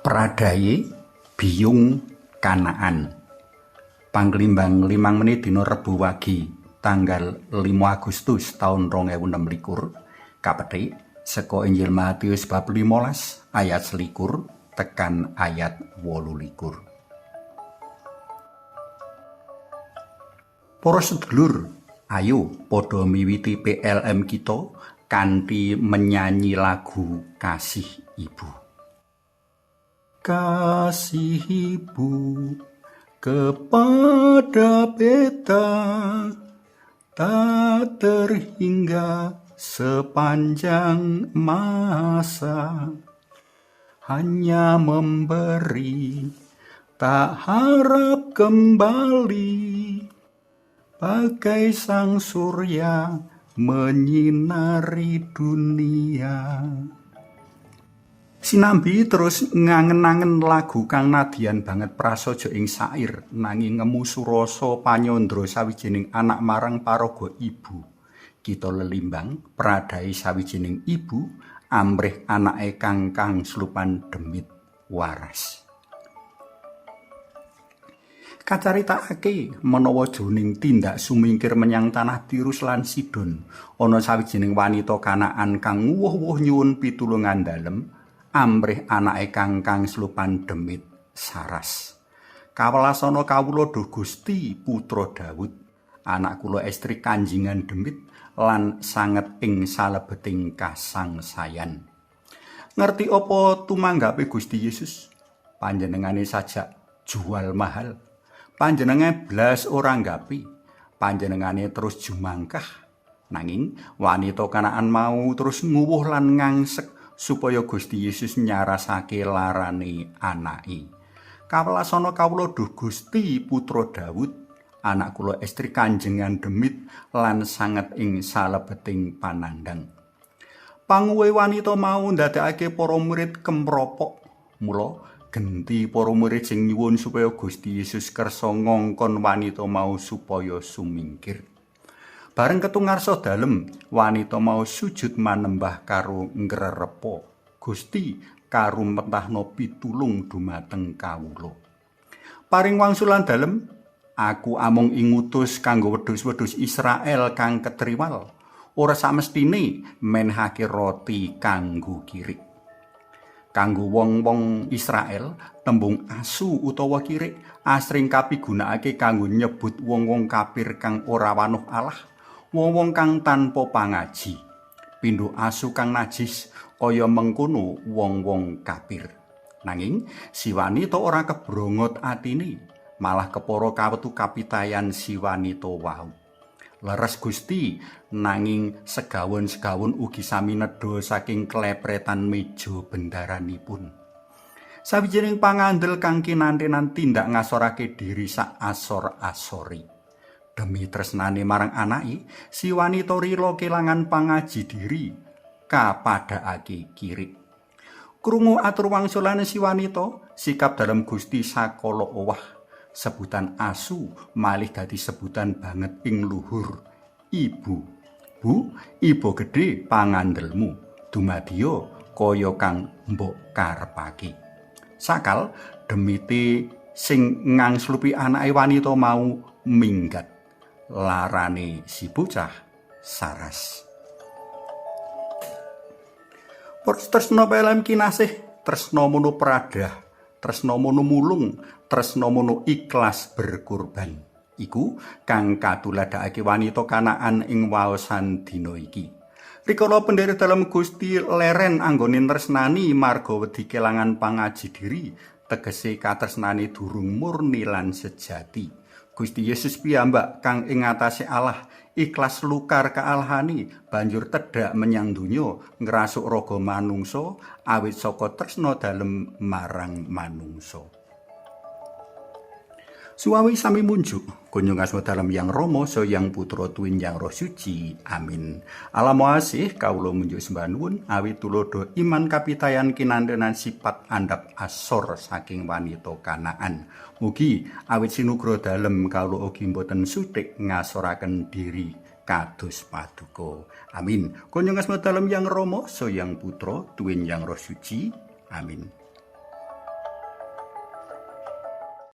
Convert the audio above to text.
Pradaye Biyung Kanaan. Panglimbang 5 menit dina Rebo Wage tanggal 5 Agustus taun 2026 kapetik saka Injil Matius bab 15 ayat 21 tekan ayat 28. Para sedulur, ayo padha miwiti PLM kita kanthi menyanyi lagu Kasih Ibu. Kasih Ibu kepada beta tak terhingga sepanjang masa, hanya memberi tak harap kembali, bagai sang surya menyinari dunia. Sinambi terus ngangen-angen lagu kang nadyan banget prasaja ing sair nanging ngemu surasa panyandra sawijining anak marang paraga ibu. Kita lelimbang pradahe sawijining ibu amrih anake kang slupan demit waras. Kacaritakake menawa jroning tindak sumingkir menyang tanah Tirus lan Sidon ana sawijining wanita Kanaan kang nguwuh-wuh nyuwun pitulungan dalem amrih anake kang slupan demit saras. Kawelasana kawula duh Gusti Putra Daud, anak kula estri kanjingan demit lan sanget ing salebeting kasangsayan. Ngerti apa tumanggape Gusti Yesus? Panjenengane sajak jual mahal. Panjenengane blas ora nggapi. Panjenengane terus jumangkah. Nanging wanita Kanaan mau terus nguwuh lan ngangsek supaya Gusti Yesus nyarasake larane anake. Kawelasana kawula duh Gusti Putra Daud, anak kula estri kanjengan demit lan sanget ing salebeting panandhang. Panguwe wanita mau ndadekake para murid kemropok. Mula genti para murid sing nyuwun supaya Gusti Yesus kersa ngongkon wanita mau supaya sumingkir. Bareng ketungarsa dalem, wanita mau sujud manembah karo ngrerepa. Gusti karumetahno pitulung dumateng kawula. Paring wangsulan dalem, aku amung ingutus kanggo wedhus-wedhus Israel kang ketriwal. Ora samestine menehake roti kanggo kirik. Kanggo wong-wong Israel, tembung asu utawa kirik asring kapigunakake kanggo nyebut wong-wong kafir kang ora wanuh Allah. Wong-wong kang tanpa pangaji, pindho asu kang najis kaya mengkono wong-wong kafir. Nanging si wanita ora kebrongot atine, malah kepara kawetu kapitayan si wanita wau. Leres Gusti, nanging segawon-segawon ugi sami nedha saking klepretan meja bendaranipun. Sawijining pangandel kang kinantenan tindak ngasorake diri sak asor-asori. Demi tresnane marang anake, si wanita rila kelangan pangaji diri kapadhakake kirik. Krungu atur wangsulane si wanita, sikap dalem Gusti sakala owah. Sebutan asu malih dadi sebutan banget ing luhur. Ibu, Bu, ibu gedhe pangandelmu, dumadiya kaya kang mbok karepake. Sakal demite sing ngangslupi anake wanita mau minggat. Larane si bocah saras. Tresna PLM kinasih, tresna mono pradah, tresna mono mulung, tresna mono ikhlas berkorban. Iku kang katuladhakake wanita Kanaan ing waosan dina iki. Rikala pendherek dalem Gusti leren anggone tresnani marga wedi kelangan pangaji diri, tegese katresnane durung murni lan sejati. Gusti Yesus piyambak kang ing atase Allah ikhlas lukar kaalahani banjur tedhak menyang donya ngrasuk raga manungsa awit saka tresna dalem marang manungsa. Suwawi sami munjuk kunjung asma dalem Yang Rama saha Yang Putra tuwin Yang Roh Suci. Amin. Allah Maha Asih, kawula munjuk sembah nuwun awit tuladha iman kapitayan kinantenan sifat andhap asor saking wanita Kanaan. Mugi awit sinugraha dalem kawula ugi mboten suthik ngasoraken diri kados paduka. Amin. Kunjung asma dalem Yang Rama saha Yang Putra tuwin Yang Roh Suci. Amin.